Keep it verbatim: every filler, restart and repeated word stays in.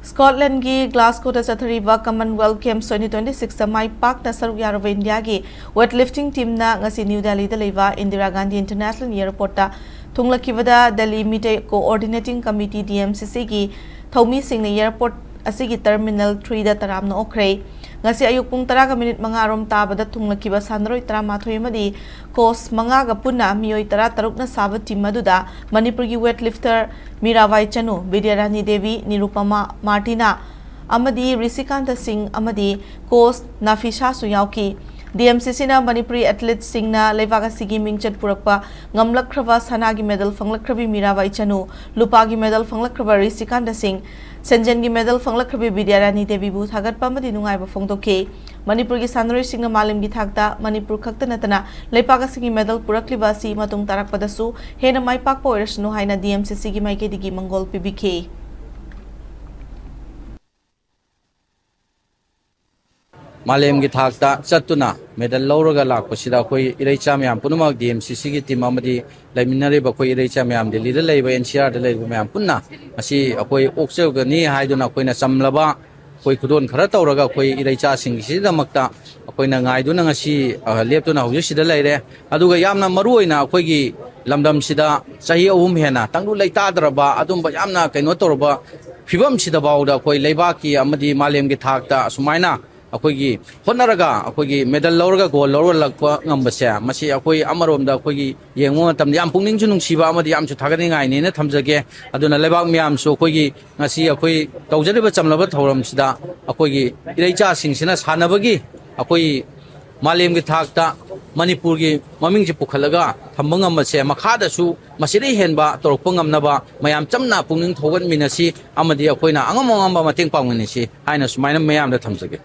ꯁ꯭ꯀꯣꯠꯂꯦꯟꯒꯤ ꯒ꯭ꯂꯥꯁꯒꯣꯗ ꯆꯠꯊꯔꯤꯕ Commonwealth Games twenty twenty-six ꯇ ꯃꯥꯏ ꯄꯥꯛꯅ ꯁꯔꯨꯛ ꯌꯥꯔꯨꯕ ꯏꯟꯗꯤꯌꯥꯒꯤ weightlifting team ꯅ ꯉꯁꯤ ꯅ꯭ꯌꯨ ꯗꯦꯜꯂꯤꯗ ꯂꯩꯕ ꯏꯟꯗꯤꯔꯥ ꯒꯥꯟꯙꯤ International Airport ꯇ ꯊꯨꯡꯂꯈꯤꯕꯗ Delhi Meitei Coordinating Committee, D M C C ꯒꯤ ꯊꯧꯃꯤꯁꯤꯡꯅ airport ꯑꯁꯤꯒꯤ Terminal three ꯗ ꯇꯔꯥꯝꯅ ꯑꯣꯛꯈ꯭ꯔꯦ꯫ ꯉꯁꯤ ꯑꯌꯨꯛ ꯄꯨꯡ ꯇꯔꯥꯒ ꯃꯤꯅꯤꯠ ꯃꯉꯥ ꯔꯣꯝ ꯇꯥꯕꯗ ꯊꯨꯡꯂꯈꯤꯕ ꯁꯥꯟꯅꯔꯣꯏ ꯇꯔꯥꯃꯥꯊꯣꯏ ꯑꯃꯗꯤ coach ꯃꯉꯥꯒ ꯄꯨꯟꯅ ꯃꯤꯑꯣꯏ ꯇꯔꯥ ꯇꯔꯨꯛꯅ ꯁꯥꯕ team ꯑꯗꯨꯗ ꯃꯅꯤꯄꯨꯔꯒꯤ weightlifter ꯃꯤꯔꯥꯕꯥꯏ ꯆꯅꯨ, ꯕꯤꯗ꯭ꯌꯥꯔꯥꯅꯤ ꯗꯦꯕꯤ, ꯅꯤꯔꯨꯄꯃꯥ ꯃꯥꯔꯇꯤꯅꯥ ꯑꯃꯗꯤ ꯔꯤꯁꯤꯀꯥꯟꯇ ꯁꯤꯡ ꯑꯃꯗꯤ coach ꯅꯥꯐꯤꯁꯥꯁꯨ ꯌꯥꯎꯈꯤ꯫ D M C C ꯅ ꯃꯅꯤꯄꯨꯔꯤ athleteꯁꯤꯡꯅ ꯂꯩꯕꯥꯛ ꯑꯁꯤꯒꯤ ꯃꯤꯡꯆꯠ ꯄꯨꯔꯛꯄ ꯉꯝꯂꯛꯈ꯭ꯔꯕ ꯁꯅꯥꯒꯤ medal ꯐꯪꯂꯛꯈ꯭ꯔꯕꯤ ꯃꯤꯔꯥꯕꯥꯏ ꯆꯅꯨ, ꯂꯨꯄꯥꯒꯤ medal ꯐꯪꯂꯛꯈ꯭ꯔꯕ ꯔꯤꯁꯤꯀꯥꯟꯇ ꯁꯤꯡ, ꯁꯦꯟꯖꯦꯟꯒꯤ medal ꯐꯪꯂꯛꯈ꯭ꯔꯕꯤ ꯕꯤꯗ꯭ꯌꯥꯔꯥꯅꯤ ꯗꯦꯕꯤꯕꯨ ꯊꯥꯒꯠꯄ ꯑꯃꯗꯤ ꯅꯨꯡꯉꯥꯏꯕ ꯐꯣꯡꯗꯣꯛꯈꯤ꯫ ꯃꯅꯤꯄꯨꯔꯒꯤ ꯁꯥꯟꯅꯔꯣꯏꯁꯤꯡꯅ ꯃꯥꯂꯦꯝꯒꯤ ꯊꯥꯛꯇ ꯃꯅꯤꯄꯨꯔ ꯈꯛꯇ ꯅꯠꯇꯅ ꯂꯩꯄꯥꯛ ꯑꯁꯤꯒꯤ medal ꯄꯨꯔꯛꯂꯤꯕ ꯑꯁꯤ ꯃꯇꯨꯡ ꯇꯥꯔꯛꯄꯗꯁꯨ ꯍꯦꯟꯅ ꯃꯥꯏ ꯄꯥꯛꯄ ꯑꯣꯏꯔꯁꯅꯨ ꯍꯥꯏꯅ D M C C ꯒꯤ ꯃꯥꯏꯀꯩꯗꯒꯤ ꯃꯪꯒꯣꯜ ꯄꯤꯕꯤꯈꯤ꯫ ꯃꯥꯂꯦꯝꯒꯤ ꯊꯥꯛꯇ ꯆꯠꯇꯨꯅ medal ꯂꯧꯔꯒ ꯂꯥꯛꯄꯁꯤꯗ ꯑꯩꯈꯣꯏ ꯏꯔꯩꯆꯥ ꯃꯌꯥꯝ ꯄꯨꯝꯅꯃꯛ D M C C ꯒꯤ team ꯑꯃꯗꯤ ꯂꯩꯃꯤꯟꯅꯔꯤꯕ ꯑꯩꯈꯣꯏ ꯏꯔꯩꯆꯥ ꯃꯌꯥꯝ, ꯗꯦꯜꯂꯤꯗ ꯂꯩꯔꯤꯕ, N C R ꯗ ꯂꯩꯔꯤꯕ ꯃꯌꯥꯝ ꯄꯨꯟꯅ ꯉꯁꯤ ꯑꯩꯈꯣꯏ ꯑꯣꯛꯆꯒꯅꯤ ꯍꯥꯏꯗꯨꯅ ꯑꯩꯈꯣꯏꯅ ꯆꯝꯂꯕ ꯑꯩꯈꯣꯏ ꯈꯨꯗꯣꯜ ꯈꯔ ꯇꯧꯔꯒ ꯑꯩꯈꯣꯏ ꯏꯔꯩꯆꯥꯁꯤꯡꯒꯤꯗꯃꯛꯇ ꯑꯩꯈꯣꯏꯅ ꯉꯥꯏꯗꯨꯅ ꯉꯁꯤ, ꯑ, ꯂꯦꯞꯇꯨꯅ ꯍꯧꯖꯤꯛ ꯁꯤꯗ ꯂꯩꯔꯦ꯫ ꯑꯗꯨꯒ ꯌꯥꯝꯅ ꯃꯔꯨ ꯑꯣꯏꯅ ꯑꯩꯈꯣꯏꯒꯤ ꯂꯝꯗꯝꯁꯤꯗ ꯆꯍꯤ ꯑꯍꯨꯝ ꯍꯦꯟꯅ ꯇꯪꯗꯨ ꯂꯩꯇꯥꯗ꯭ꯔꯕ ꯑꯗꯨꯝꯕ ꯌꯥꯝꯅ ꯀꯩꯅꯣ ꯇꯧꯔꯕ ꯐꯤꯕꯝꯁꯤꯗ ꯐꯥꯎꯗ ꯑꯩꯈꯣꯏ ꯂꯩꯕꯥꯛꯀꯤ ꯑꯃꯗꯤ ꯃꯥꯂꯦꯝꯒꯤ ꯊꯥꯛꯇ ꯑꯁꯨꯃꯥꯏꯅ ꯑꯩꯈꯣꯏꯒꯤ ꯍꯣꯠꯅꯔꯒ ꯑꯩꯈꯣꯏꯒꯤ medal ꯂꯧꯔꯒ gold ꯂꯧꯔ ꯂꯥꯛꯄ ꯉꯝꯕꯁꯦ, ꯃꯁꯤ ꯑꯩꯈꯣꯏ ꯑꯃꯔꯣꯝꯗ ꯑꯩꯈꯣꯏꯒꯤ ꯌꯦꯡꯕ ꯃꯇꯝꯗ ꯌꯥꯝ ꯄꯨꯛꯅꯤꯡꯁꯨ ꯅꯨꯡꯁꯤꯕ ꯑꯃꯗꯤ ꯌꯥꯝꯁꯨ ꯊꯥꯒꯠꯅꯤꯡꯉꯥꯏꯅꯦꯅ ꯊꯝꯖꯒꯦ꯫ ꯑꯗꯨꯅ ꯂꯩꯕꯥꯛ ꯃꯌꯥꯝꯁꯨ ꯑꯩꯈꯣꯏꯒꯤ ꯉꯁꯤ ꯑꯩꯈꯣꯏ ꯇꯧꯖꯔꯤꯕ ꯆꯝꯂꯕ ꯊꯧꯔꯝꯁꯤꯗ ꯑꯩꯈꯣꯏꯒꯤ ꯏꯔꯩꯆꯥꯁꯤꯡꯁꯤꯅ ꯁꯥꯟꯅꯕꯒꯤ ꯑꯩꯈꯣꯏ ꯃꯥꯂꯦꯝꯒꯤ ꯊꯥꯛꯇ ꯃꯅꯤꯄꯨꯔꯒꯤ ꯃꯃꯤꯡꯁꯦ ꯄꯨꯈꯠꯂꯒ ꯊꯝꯕ ꯉꯝꯕꯁꯦ ꯃꯈꯥꯗꯁꯨ ꯃꯁꯤꯗꯩ ꯍꯦꯟꯕ ꯇꯧꯔꯛꯄ ꯉꯝꯅꯕ ꯃꯌꯥꯝ ꯆꯝꯅ ꯄꯨꯛꯅꯤꯡ ꯊꯧꯒꯠꯃꯤꯟꯅꯁꯤ ꯑꯃꯗꯤ ꯑꯩꯈꯣꯏꯅ ꯑꯉꯝ ꯑꯉꯝꯕ ꯃꯇꯦꯡ ꯄꯥꯡꯃꯤꯟꯅꯁꯤ ꯍꯥꯏꯅ ꯁꯨꯃꯥꯏꯅ ꯃꯌꯥꯝꯗ ꯊꯝꯖꯒꯦ꯫